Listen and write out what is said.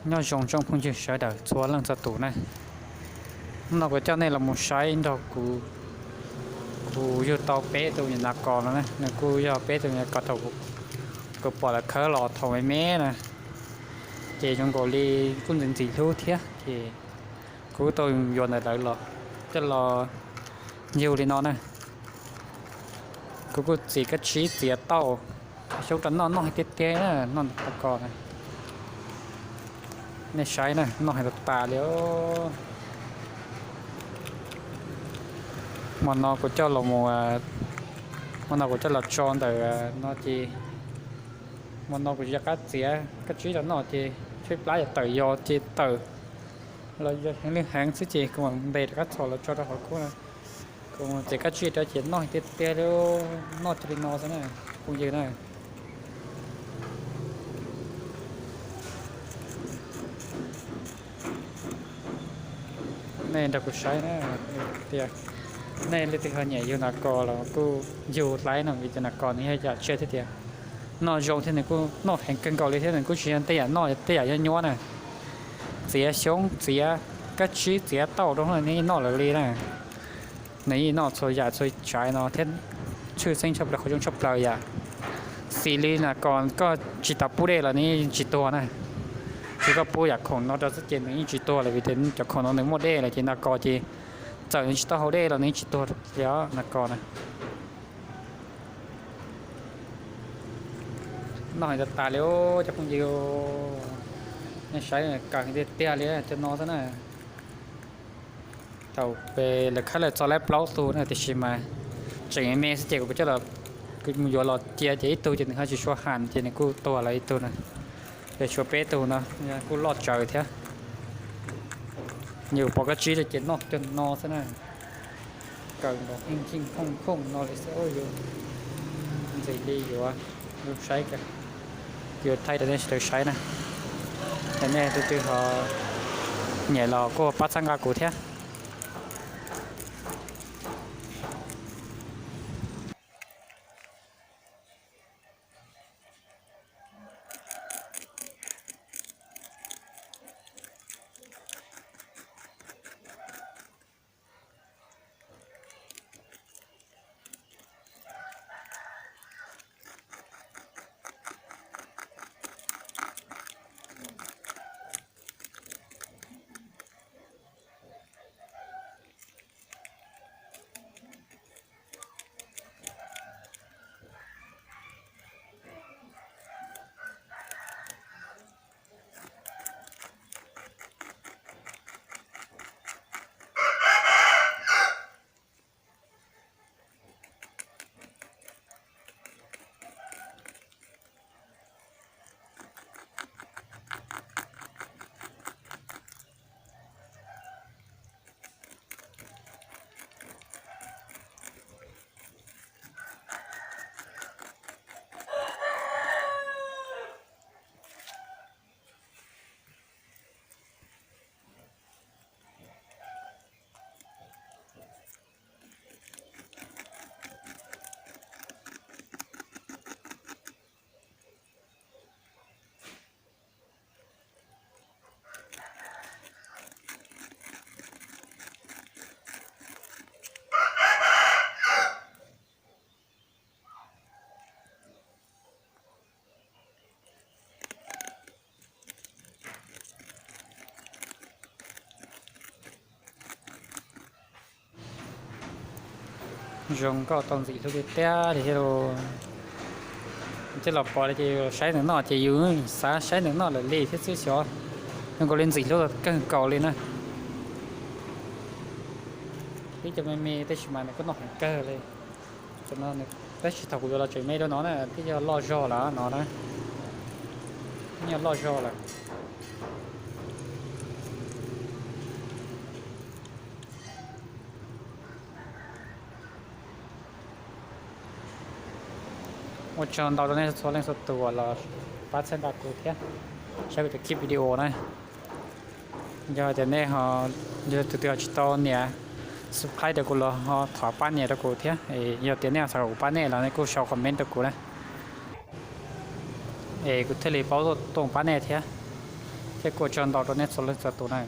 Nyob zoo tsoom phooj ywg sawv daws txhua leej txhua tus na. Hnub no kuv coj nej los mus saib nrog kuv, kuv yug tau peb tus nas kos no na, nws kuj yog peb tus nas kos thaum kuv pom lawv khawb los thaum me me na, ces zoo nkaus li kuj ntxim ntxim hlub thiab ces kuv tau yuav ntawm lawv los coj los yug li no na. Kuv kuj txiav kab tsib txiav tauj, xyoob rau noj, noj heev tiag tiag na, noj nas kos na. Nej saib na, noj heev tas tas li. Hmo no kuv coj los mus, hmo no kuv coj los tso ntawm no ces, hmo no kuv tsis nco qab txiav kab tsib rau noj ces tshaib plab yog tawm yos ces tawm los yog heev li heev xwb ces kuv mam ntes rov qab txhom los tso rau hauv kuj na. Kuv txiav kab tsib rau ces noj heev tiag tiag li, noj cuag li no xwb na, phooj ywg na. Nej nrog kuv saib na, tias nej leej twg ho nyiam yug nas kos los kuj yug hlais no, vim tias nas kos nws yog yam tsiaj thiab tias noj zoo thiab nws kuj noj heev kawg nkaus li thiab nws kuj tsis yog tej yam noj tej yam nyuaj nyuaj na. Txiav xyoob txiav kab tsib txiav tauj rau nws yeej noj lawm li na. Nws yeej noj txhua yam txhua tsav no thiab, tshwj xeeb tshaj plaws qhov zoo tshaj plaws yam. Xws li nas kos koj tsis tas pub dej los nws yeej tsis tuag na. Tsuas koj pub yam khoom no rau xwb ces nws yeej tsis tuag lawm, vim tias cov khoom no nws muaj dej lawm ces nas kos ces txawm nws tsis tau haus dej los nws yeej tsis tuag li os, nas kos na. Noj heev tas tas li cov phooj ywg, nej saib kawg tiag tiag li cov no xwb na. Thaum pem lawv khawb lawv txog lawv plaub tug na, tiam sis mas tseem me xwb ces kuv, kuv mus yuav los cia ces ib tug ces nws ho tsis tshua ham ces nws kuj tuag lawm ib tug na. Ces tshuav peb tug no kuj loj tsawv thiab. Yus pom kab tsib rau ces noj cuag no xwb na. Kawg nkaus heej heej khooj khooj no li xwb, yuav ntxim li yuav, yuav saib, yuav thaij rau nej sawv daws saib na. Es nej tus twg ho nyiam los kuj pab txhawb nqa kuv thiab. Zoo nkauj tau ntxim hlub tiag tiag li thiab lauj. Twb los pom li ces yus saib nws noj ces yus xav saib nws noj lawm li thiab xwb xyov. Zoo nkaus li ntxim hlub kawg nkaus li na. Twb cov me me tab sis mas nws kuj noj heev kawg li. Tab sis thaum kuv yuav los tseem me dua no na, twb yog loj zog lawm no na. Twb yog loj zog lawm. Ua tsaug ntau rau nej txhua leej txhua tus uas los pab txhawb nqa kuv thiab saib kuv tus clip video na. Yog tias nej ho, yog tus twg ho tsis tau nias subscribe rau kuv los ho thov pab nias rau kuv thiab. Yog tias nej xav kom kuv pab nej los nej kuj sau comment rau kuv na, es kuv thiaj li paub tuaj pab nej thiab. Thiab kuj ua tsaug ntau rau nej txhua leej txhua tus na.